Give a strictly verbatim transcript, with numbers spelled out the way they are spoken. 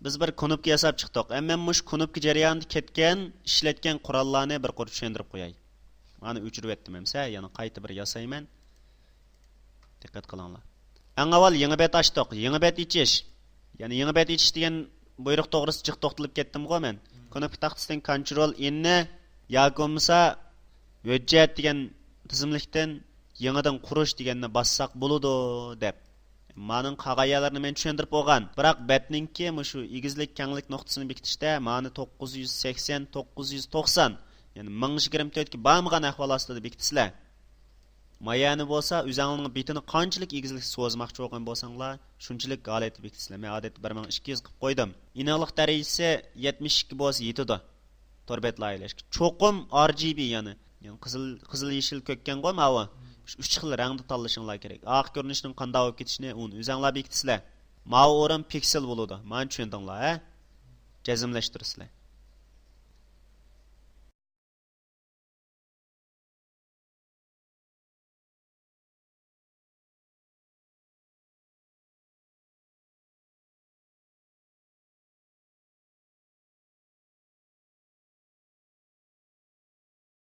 بىز بىر كۇنۇپكا ياساپ چىقتۇق. ئەمما مۇشۇ كۇنۇپكا جەريانىدا كەتكەن، ئىشلەتكەن قوراللارنى بىر قۇر چۈشەندۈرۈپ قوياي. مانا ئۆچۈرۈۋەتتىم ئەمسە، يەنە قايتا بىر ياسايمەن. دىققەت قىلىڭلار. ئەڭ ئاۋۋال يېڭى بەت ئاچتۇق. يېڭى بەت ئېچىش. يەنى يېڭى بەت ئېچىش دېگەن بۇيرۇق توغرىسىدا جىق توختىلىپ كەتتىمغۇ مەن. كۇنۇپكا تاختىسىدىن كونترول ئېننى ياكى بولمىسا ھۆججەت دېگەن تىزىملىكتىن يېڭىدىن قۇرۇش دېگەننى باسساق بولىدۇ دەپ. مانىڭ قالغان يەرلىرىنى مەن چۈشەندۈرۈپ بولغان. بىراق بەتنىڭكى مۇشۇ ئېگىزلىك كەڭلىك نۇقتىسىنى بېكىتىشتە مانى توققۇز يۈز سەكسەن، توققۇز يۈز توقسان، يەنى مىڭ يىگىرمە تۆتكە بارمىغان ئەھۋال ئاستىدا بېكىتىسىلەر. مايەنى بولسا ئۆزەڭنىڭ بېتىنى قانچىلىك ئېگىزلىككە سوزماقچى بولغان بولساڭلار، شۇنچىلىك ھالەتتە بېكىتىسىلەر. مەن ئادەتتە بىر مىڭ ئىككى يۈز قىلىپ قويدۇم. ئېنىقلىق دەرىجىسى يەتمىش ئىككى بولسا يېتىدۇ. تور بەت لايىھەلەشكە. چوقۇم ئار جى بى يەنى. يەنى قىزىل، قىزىل، يېشىل، كۆككەنغۇ ماۋۇ. شۇ ئۈچ خىل رەڭدە تاللىشىڭلار كېرەك. ئارقا كۆرۈنۈشنىڭ قانداق بولۇپ كېتىشىنى ئۇنى ئۆزەڭلار بېكىتىسىلەر. ماۋۇ ئورۇن پىكسېل بولىدۇ. مانا چۈشەندىڭلار، ھە؟ جەزملەشتۈرىسىلەر.